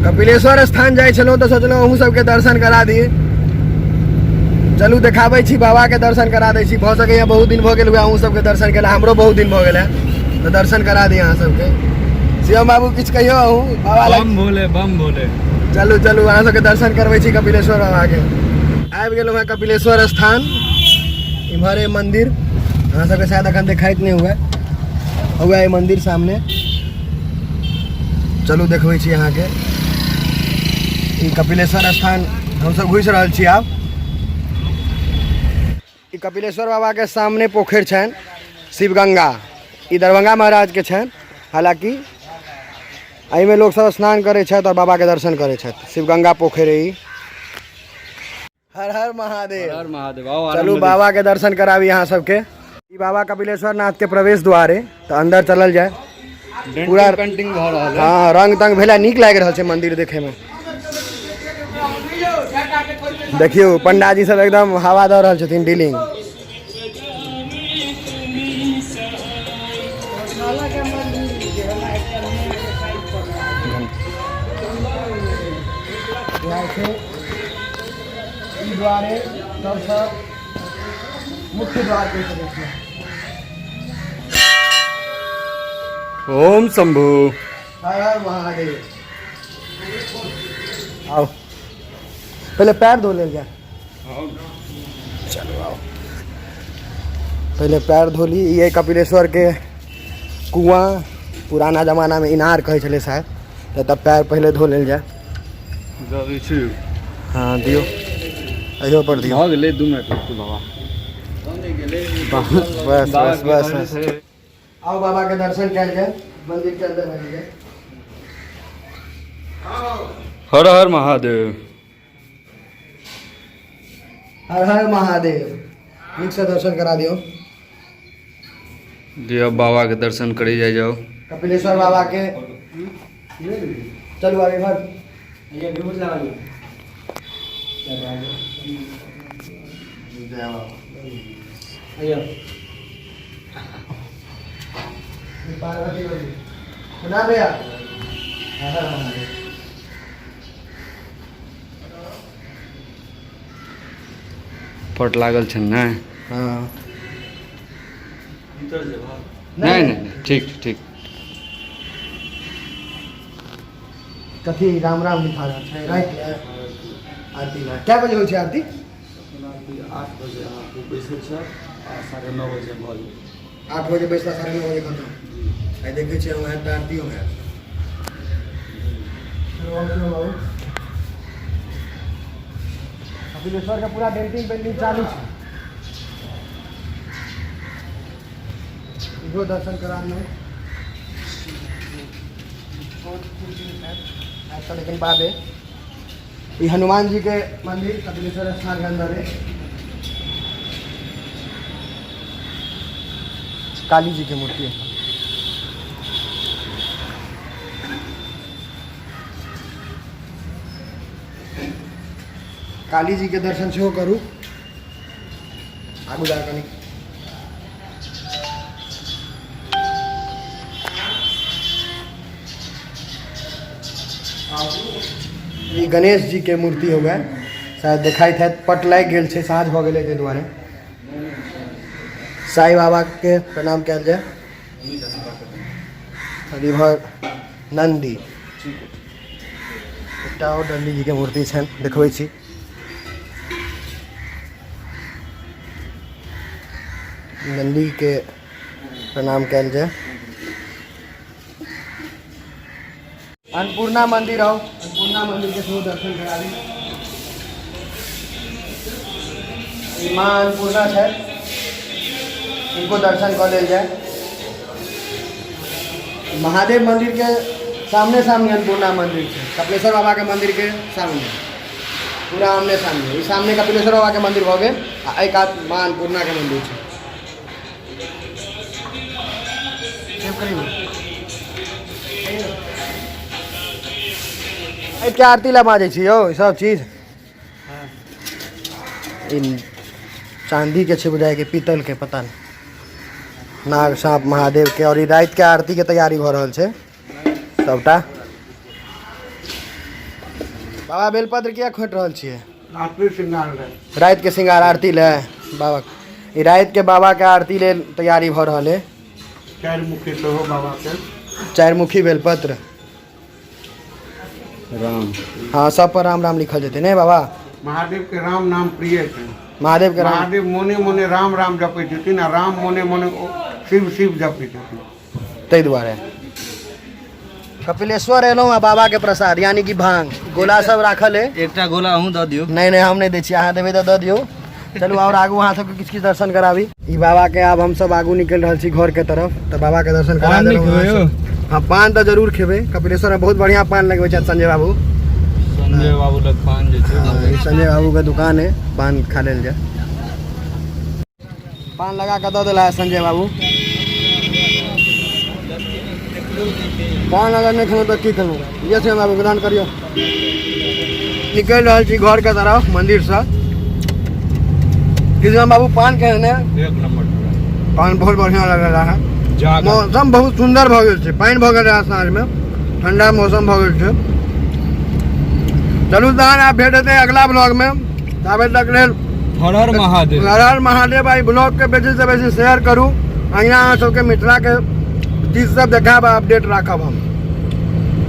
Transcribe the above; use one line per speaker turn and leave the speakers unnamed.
कपिलेश्वर स्थान जाइ छलहुँ तऽ सोचलहुँ अहूँ सबके दर्शन करा दी। चलू देखाबै छी, बाबाके दर्शन करा दै छी। भऽ सकैए बहुत दिन भऽ गेल हुए अहूँ सबके दर्शन केला, हमरो बहुत दिन भऽ गेल है, तऽ दर्शन करा दी अहाँ सबके। शिवम बाबू किछु कहियौ अहूँ बाबा लग।
बम भोले, बम भोले।
चलू चलू, अहाँ सबके दर्शन करबै छी कपिलेश्वर बाबाके। आबि गेलहुँ हेँ कपिलेश्वर स्थान। इम्हर मंदिर अहाँ सबके शायद अखन देखाइत नहि हुए, हुए मंदिर सामने। चलू देखबै छी अहाँके ई कपिलेश्वर स्थान। हमसब घुसि रहल छी आब। ई कपिलेश्वर बाबा के सामने पोखरि छनि शिवगंगा, ई दरभंगा महाराज के छनि। हालांकि एहिमे लोक सब स्नान करै छथि और बाबा के दर्शन करै छथि। शिवगंगा पोखरि ई। हर हर महादेव।
हर हर महादेव। आओ आराम
चलू
से।
बाबा के दर्शन कराबी अहाँ सबके। ई बाबा कपिलेश्वर नाथ के प्रवेश द्वार है, तऽ अंदर चलल जाय।
डेंटिंग
पूरा
पेंटिंग भऽ रहल है।
हाँ, रंग तंग भेला, नीक लागि रहल छै मंदिर देखे में। देखियौ पंडाजी सब एकदम हवा दऽ रहल छथिन, डीलिंग। ई द्वारे सबसँ मुख्य द्वार कहि सकै छियै।
ओम शंभू।
हर हर महादेव। आओ पहिले पैर धो लेल जाय। चलो आओ पहिले पैर धो ली। ये कपिलेश्वर के कुआं, पुराना जमाना में इनार कहै छलै शायद, तऽ तब पैर पहिले धो लेल जाय।
जरूरी छी।
हाँ दियौ, अहियो पर दियौ।
भऽ गेलै, 2 मिनट रुकू बाबा।
बस बस बस बस। आओ बाबा के दर्शन कयल जाय, मंदिर के अंदर आयल जाय।
हर हर महादेव।
हर हर महादेव। नीक से दर्शन करा दियौ।
दियौ बाबा के दर्शन करी जाय जाओ।
कपिलेश्वर बाबा के। चलू आगे घर। जय बाबा। पार्वती मंदिर। प्रणाम भैया। हर हर महादेव।
पट लागल छनि ने?
हाँ।
नहि नहि, ठीक ठीक।
कथी राम राम लिखा रहल छै? राति मे आरती मे कए बजे होइ छै आरती?
8 बजे अहाँ बैसै छै आ 9:30 बजे भऽ जायत।
8 बजे बैसला, 9:30 बजे खतम। आइ देखै छियै हम तऽ आरतियो हैत। बाबू कपिलेश्वर के पूरा डेंटिंग पेंटिंग चालू छै। इहो दर्शन करा दियौ। लेकिन बाबे ई हनुमान जी के मंदिर कपिलेश्वर स्थान के अंदर है। काली जी के मूर्ति है। काली जी के दर्शन सेहो करू। आगू जा कनी। ई गणेश जी के मूर्ति हो गए शायद, देखाइत हैत। पट लागि गेल छै, साँझ भऽ गेलै ताहि दुआरे। साई बाबा के प्रणाम कयल जाय। रिवर नंदी, एकटा आओर नंदी जी के मूर्ति छनि, देखबै छी। नंदी के प्रणाम कयल जाय। अन्नपूर्णा मंदिर आओ, अन्नपूर्णा मंदिर के सेहो दर्शन करा दी। ई माँ अन्नपूर्णा छै, इनको दर्शन कऽ लेल जाय। महादेव मंदिर के सामने सामने अन्नपूर्णा मंदिर छै, कपिलेश्वर बाबा के मंदिर के सामने, पूरा आमने सामने। ई सामने कपिलेश्वर बाबा के मंदिर भऽ गेल आ एहि कात माँ अन्नपूर्णा के मंदिर छै। के आरती ला बाजै छी यौ। सब चीज ई चांदी के छै बुझाय के पीतल के, पता नहीं। नाग सांप महादेव के। और ई रात के आरती के तैयारी भऽ रहल छै सबटा। बाबा बेलपत्र किया खोटि रहल छियै?
रात्रि श्रृंगार रहे।
राति के श्रृंगार आरती ले बाबा, ई राति के बाबा के आरती लेल तैयारी भऽ रहल है।
चारि मुखी सेहो बाबा के।
चारिमुखी बेलपत्र।
राम।
हाँ, सब पर राम राम लिखल जेतै ने बाबा?
महादेव के राम नाम प्रिय छै।
महादेव के राम।
महादेव मोने मोने राम राम जपै छथिन आ राम मोने मोने शिव शिव जपै छथिन।
ताहि दुआरे कपिलेश्वर एलहुँ आ बाबा के प्रसाद यानी कि भांग गोला सब राखल है।
एकटा गोला अहूँ दऽ दियौ।
नहीं नहीं, हम नहीं दै छी, अहाँ देबै तऽ दऽ दियौ। चलू और आगू अहाँ सबके किछु किछु दर्शन कराबी ई बाबा के। आब हम सब आगू निकलि रहल छी घर के तरफ, तऽ बाबा के दर्शन करा
पान नहि
देलहुँ अहाँ
खेबै यौ?
सब। हाँ, पान तऽ जरूर खेबै। कपिलेश्वर में बहुत बढ़िया पान लगबै छथि संजय बाबू।
संजय बाबू लग पान जे छै।
हाँ, ई संजय बाबू के दुकान है, पान खा लेल जाय। पान लगा कऽ दऽ देला है संजय बाबू। पान अगर नहि खेलहुँ तऽ की खेलहुँ? ये संजय बाबू, ग्रहण करियौ। निकलि रहल छी घर के तरफ मंदिरसँ। कृष्ण बाबू, पान केहन है?
एक नंबर।
पान बहुत बढ़िया लग रहा है।
जागा।
मौसम बहुत सुंदर भऽ गेल छै, पानि भऽ गेल रहै साँझमे, ठंडा मौसम भऽ गेल छै। चलू तहन, आब भेट हेतै अगला ब्लॉगमे, ताबे तक लेल
हर हर महादेव।
हर हर महादेव। आ ब्लॉग के बेसी से बेसी शेयर करू। अहिना अहाँ सबके मिथिलाके चीज सब देखायब, अपडेट राखब हम।